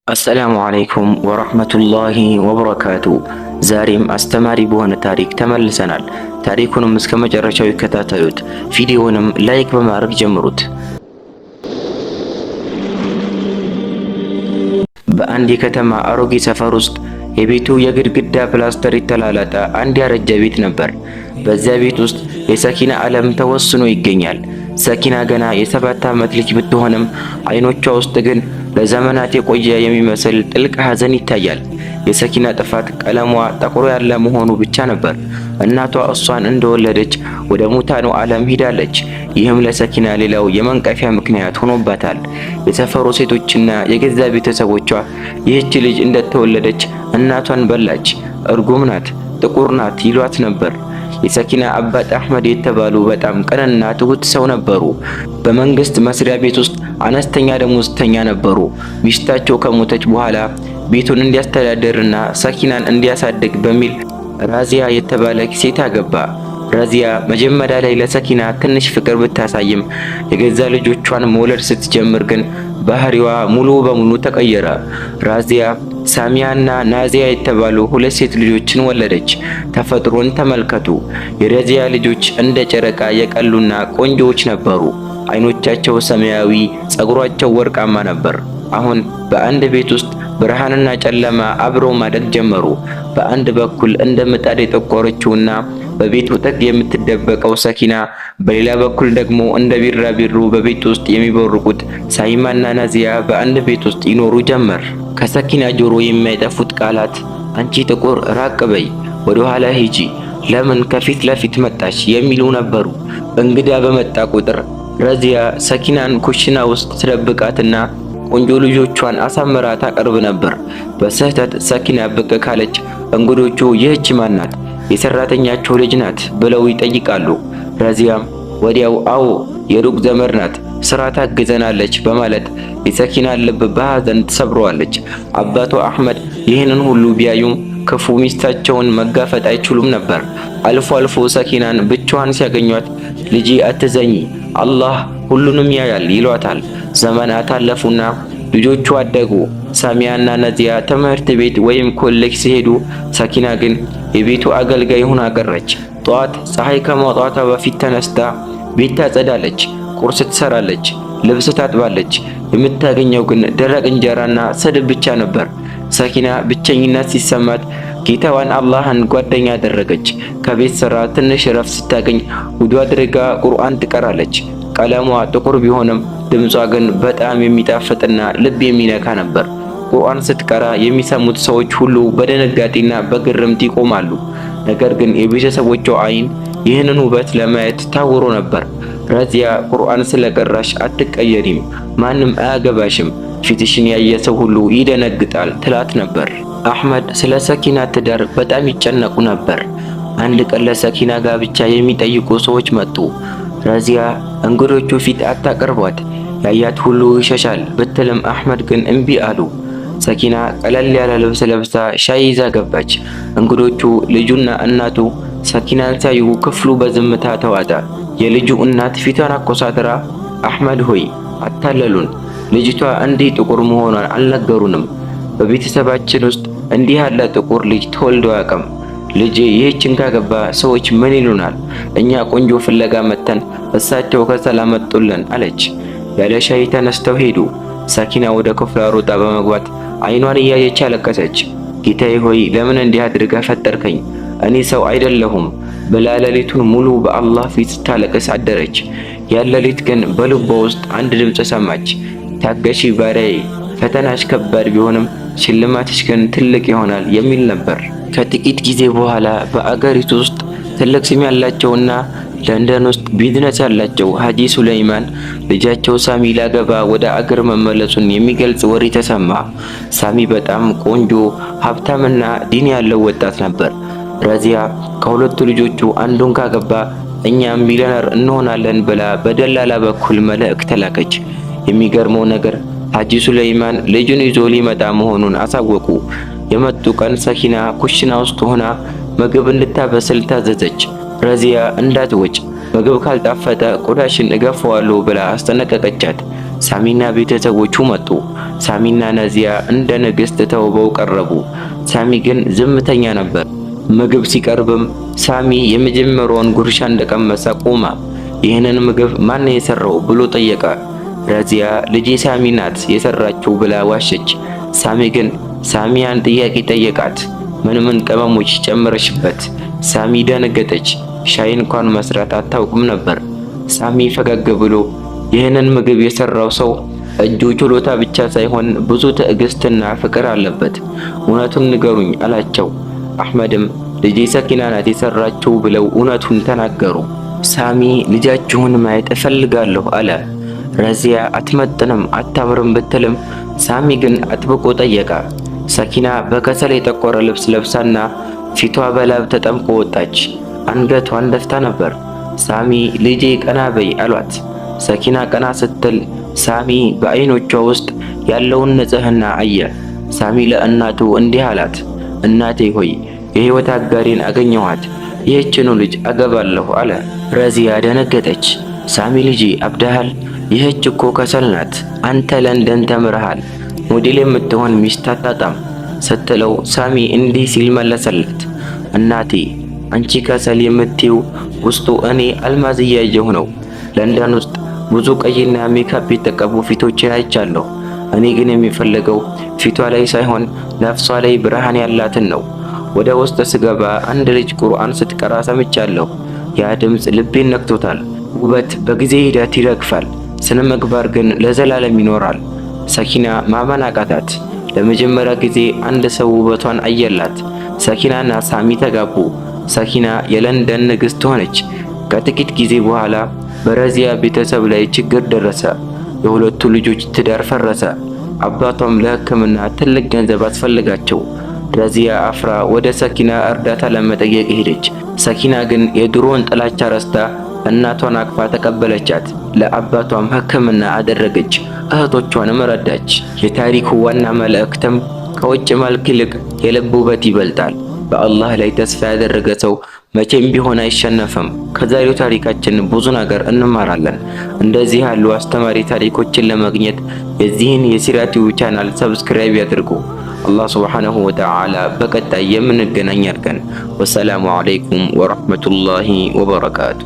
السلام عليكم ورحمة الله وبركاته። ዛሬም አስተማሪ በሆነ ታሪክ ተመልሰናል። ታሪኩንም እስከ መጨረሻው ይከታተሉት። ቪዲዮውንም like በማድረግ ጀምሩት። በአንድ የከተማ አሮጌ ሰፈር ውስጥ የቤቱ የግድግዳ ፕላስተር የተላላጠ አንድ ያረጀ ቤት ነበር። በዚያ ቤት ውስጥ የሰኪና ዓለም ተወስኖ ይገኛል። ሰኪና ገና የ7 ዓመት ልጅ ብትሆንም አይኖቿ ውስጥ ግን ለዘመናት የቆየ የሚመስል ጥልቅ ሐዘን ይታያል። የሰኪና ጥፋት ቀለሟ ጠቁሮ ያለ መሆኑ ብቻ ነበር። እናቷ እሷን እንደወለደች ወደ ሙታኑ ዓለም ሂዳለች። ይህም ለሰኪና ሌላው የመንቀፊያ ምክንያት ሆኖባታል። የሰፈሩ ሴቶችና የገዛ ቤተሰቦቿ ይህች ልጅ እንደተወለደች እናቷን በላች፣ እርጉም ናት፣ ጥቁር ናት ይሏት ነበር። የሰኪና አባት አህመድ የተባሉ በጣም ቅንና ትሁት ሰው ነበሩ። በመንግስት መስሪያ ቤት ውስጥ አነስተኛ ደሞዝተኛ ነበሩ። ሚስታቸው ከሞተች በኋላ ቤቱን እንዲያስተዳድርና ሰኪናን እንዲያሳድግ በሚል ራዚያ የተባለች ሴት አገባ። ራዚያ መጀመሪያ ላይ ለሰኪና ትንሽ ፍቅር ብታሳይም የገዛ ልጆቿን መውለድ ስትጀምር ግን ባህሪዋ ሙሉ በሙሉ ተቀየረ። ራዚያ ሳሚያና ናዚያ የተባሉ ሁለት ሴት ልጆችን ወለደች። ተፈጥሮን ተመልከቱ። የራዚያ ልጆች እንደ ጨረቃ የቀሉና ቆንጆዎች ነበሩ። አይኖቻቸው ሰማያዊ፣ ጸጉሯቸው ወርቃማ ነበር። አሁን በአንድ ቤት ውስጥ ብርሃንና ጨለማ አብረው ማደግ ጀመሩ። በአንድ በኩል እንደ ምጣድ የጠቆረችውና በቤቱ ጥግ የምትደበቀው ሰኪና፣ በሌላ በኩል ደግሞ እንደ ቢራቢሮ በቤት ውስጥ የሚቦርቁት ሳይማና ናዚያ በአንድ ቤት ውስጥ ይኖሩ ጀመር። ከሰኪና ጆሮ የማይጠፉት ቃላት አንቺ ጥቁር ራቅ በይ፣ ወደ ኋላ ሂጂ፣ ለምን ከፊት ለፊት መጣሽ የሚሉ ነበሩ። እንግዳ በመጣ ቁጥር ረዚያ ሰኪናን ኩሽና ውስጥ ትደብቃትና ቆንጆ ልጆቿን አሳምራ ታቀርብ ነበር። በስህተት ሰኪና ብቅ ካለች እንግዶቹ ይህች ማን ናት? የሰራተኛቸው ልጅ ናት ብለው ይጠይቃሉ። ረዚያም ወዲያው አዎ የሩቅ ዘመድ ናት፣ ስራ ታግዘናለች በማለት የሰኪናን ልብ በሐዘን ትሰብረዋለች። አባቷ አህመድ ይህንን ሁሉ ቢያዩም ክፉ ሚስታቸውን መጋፈጥ አይችሉም ነበር። አልፎ አልፎ ሰኪናን ብቻዋን ሲያገኟት ልጄ አትዘኚ፣ አላህ ሁሉንም ያያል ይሏታል። ዘመናት አለፉና ልጆቹ አደጉ። ሳሚያና ነዚያ ትምህርት ቤት ወይም ኮሌጅ ሲሄዱ፣ ሰኪና ግን የቤቱ አገልጋይ ሆና ቀረች። ጠዋት ፀሐይ ከመውጣቷ በፊት ተነስታ ቤት ታጸዳለች፣ ቁርስ ትሰራለች፣ ልብስ ታጥባለች። የምታገኘው ግን ደረቅ እንጀራና ስድብ ብቻ ነበር። ሰኪና ብቸኝነት ሲሰማት ጌታዋን አላህን ጓደኛ አደረገች። ከቤት ስራ ትንሽ እረፍት ስታገኝ ውዱ አድርጋ ቁርአን ትቀራለች። ቀለሟ ጥቁር ቢሆንም ድምጿ ግን በጣም የሚጣፍጥና ልብ የሚነካ ነበር። ቁርአን ስትቀራ የሚሰሙት ሰዎች ሁሉ በድንጋጤና በግርምት ይቆማሉ። ነገር ግን የቤተሰቦቿ ዓይን ይህንን ውበት ለማየት ታውሮ ነበር። ረዚያ ቁርአን ስለቀራሽ አትቀየሪም፣ ማንም አያገባሽም፣ ፊትሽን ያየ ሰው ሁሉ ይደነግጣል ትላት ነበር። አሕመድ ስለ ሰኪና ትዳር በጣም ይጨነቁ ነበር። አንድ ቀን ለሰኪና ጋብቻ የሚጠይቁ ሰዎች መጡ። ረዚያ እንግዶቹ ፊት አታቅርቧት፣ ያያት ሁሉ ይሸሻል ብትልም አሕመድ ግን እምቢ አሉ። ሰኪና ቀለል ያለ ልብስ ለብሳ ሻይ ይዛ ገባች። እንግዶቹ ልጁና እናቱ ሰኪናን ሲያዩ ክፍሉ በዝምታ ተዋጠ። የልጁ እናት ፊቷን አኮሳትራ አሕመድ ሆይ አታለሉን፣ ልጅቷ እንዲህ ጥቁር መሆኗን አልነገሩንም። በቤተሰባችን ውስጥ እንዲህ ያለ ጥቁር ልጅ ተወልዶ አያውቅም። ልጄ ይህችን ካገባ ሰዎች ምን ይሉናል? እኛ ቆንጆ ፍለጋ መተን እሳቸው ከሰል አመጡልን አለች። ያለ ሻይ ተነስተው ሄዱ። ሰኪና ወደ ክፍሏ ሮጣ በመግባት አይኗን እያየች አለቀሰች። ጌታዬ ሆይ ለምን እንዲህ አድርገህ ፈጠርከኝ? እኔ ሰው አይደለሁም ብላ ሌሊቱን ሙሉ በአላህ ፊት ስታለቅስ አደረች። ያን ሌሊት ግን በልቧ ውስጥ አንድ ድምፅ ሰማች። ታገሺ ባሪያዬ፣ ፈተናሽ ከባድ ቢሆንም ሽልማትሽ ግን ትልቅ ይሆናል የሚል ነበር። ከጥቂት ጊዜ በኋላ በአገሪቱ ውስጥ ትልቅ ስም ያላቸውና ለንደን ውስጥ ቢዝነስ ያላቸው ሀጂ ሱለይማን ልጃቸው ሳሚ ላገባ ወደ አገር መመለሱን የሚገልጽ ወሬ ተሰማ። ሳሚ በጣም ቆንጆ፣ ሀብታምና ዲን ያለው ወጣት ነበር። ረዚያ ከሁለቱ ልጆቹ አንዱን ካገባ እኛም ሚሊዮነር እንሆናለን ብላ በደላላ በኩል መልእክት ላከች። የሚገርመው ነገር ሀጂ ሱለይማን ልጁን ይዞ ሊመጣ መሆኑን አሳወቁ። የመጡ ቀን ሰኪና ኩሽና ውስጥ ሆና ምግብ እንድታበስል ታዘዘች። ረዚያ እንዳትወጭ ምግብ ካልጣፈጠ ቆዳሽን እገፈዋለሁ ብላ አስጠነቀቀቻት። ሳሚና ቤተሰቦቹ መጡ። ሳሚና ነዚያ እንደ ንግሥት ተውበው ቀረቡ። ሳሚ ግን ዝምተኛ ነበር። ምግብ ሲቀርብም ሳሚ የመጀመሪያውን ጉርሻ እንደቀመሰ ቆመ። ይህንን ምግብ ማን የሰራው ብሎ ጠየቀ። ረዚያ ልጄ ሳሚ ናት የሰራችው ብላ ዋሸች። ሳሚ ግን ሳሚያን ጥያቄ ጠየቃት። ምን ምን ቅመሞች ጨምረሽበት? ሳሚ ደነገጠች። ሻይ እንኳን መስራት አታውቅም ነበር። ሳሚ ፈገግ ብሎ ይህንን ምግብ የሰራው ሰው እጁ ችሎታ ብቻ ሳይሆን ብዙ ትዕግስትና ፍቅር አለበት። እውነቱን ንገሩኝ አላቸው። አሕመድም ልጄ ሰኪና ናት የሰራችው ብለው እውነቱን ተናገሩ። ሳሚ ልጃችሁን ማየት እፈልጋለሁ አለ። ረዚያ አትመጥንም አታምርም ብትልም ሳሚ ግን አጥብቆ ጠየቀ። ሰኪና በከሰል የጠቆረ ልብስ ለብሳና ፊቷ በላብ ተጠምቆ ወጣች። አንገቷን ደፍታ ነበር። ሳሚ ልጄ ቀና በይ አሏት። ሰኪና ቀና ስትል ሳሚ በአይኖቿ ውስጥ ያለውን ንጽህና አየ። ሳሚ ለእናቱ እንዲህ አላት፣ እናቴ ሆይ የሕይወት አጋሬን አገኘኋት፣ ይህችኑ ልጅ አገባለሁ አለ። ረዚያ ደነገጠች። ሳሚ ልጄ አብደሃል? ይህች እኮ ከሰል ናት። አንተ ለንደን ተምረሃል፣ ሞዴል የምትሆን ሚስት አታጣም ስትለው ሳሚ እንዲህ ሲል መለሰላት፣ እናቴ አንቺ ከሰል የምትይው ውስጡ እኔ አልማዝ እያየሁ ነው። ለንደን ውስጥ ብዙ ቀይና ሜካፕ የተቀቡ ፊቶችን አይቻለሁ። እኔ ግን የሚፈልገው ፊቷ ላይ ሳይሆን ነፍሷ ላይ ብርሃን ያላትን ነው። ወደ ውስጥ ስገባ አንድ ልጅ ቁርአን ስትቀራ ሰምቻለሁ። ያ ድምፅ ልቤን ነክቶታል። ውበት በጊዜ ሂደት ይረግፋል፣ ስነ ምግባር ግን ለዘላለም ይኖራል። ሰኪና ማመን አቃታት። ለመጀመሪያ ጊዜ አንድ ሰው ውበቷን አየላት። ሰኪናና ሳሚ ተጋቡ። ሰኪና የለንደን ንግሥት ሆነች። ከጥቂት ጊዜ በኋላ በረዚያ ቤተሰብ ላይ ችግር ደረሰ። የሁለቱ ልጆች ትዳር ፈረሰ። አባቷም ለሕክምና ትልቅ ገንዘብ አስፈልጋቸው። ረዚያ አፍራ ወደ ሰኪና እርዳታ ለመጠየቅ ሄደች። ሰኪና ግን የድሮውን ጥላቻ ረስታ እናቷን አቅፋ ተቀበለቻት። ለአባቷም ሕክምና አደረገች፣ እህቶቿንም ረዳች። የታሪኩ ዋና መልእክትም ከውጭ መልክ ይልቅ የልብ ውበት ይበልጣል። በአላህ ላይ ተስፋ ያደረገ ሰው መቼም ቢሆን አይሸነፍም። ከዛሬው ታሪካችን ብዙ ነገር እንማራለን። እንደዚህ ያሉ አስተማሪ ታሪኮችን ለማግኘት የዚህን የሲራ ቲዩብ channel subscribe ያድርጉ። አላህ سبحانه وتعالى በቀጣይ የምንገናኝ ያድርገን። والسلام عليكم ورحمة الله وبركاته።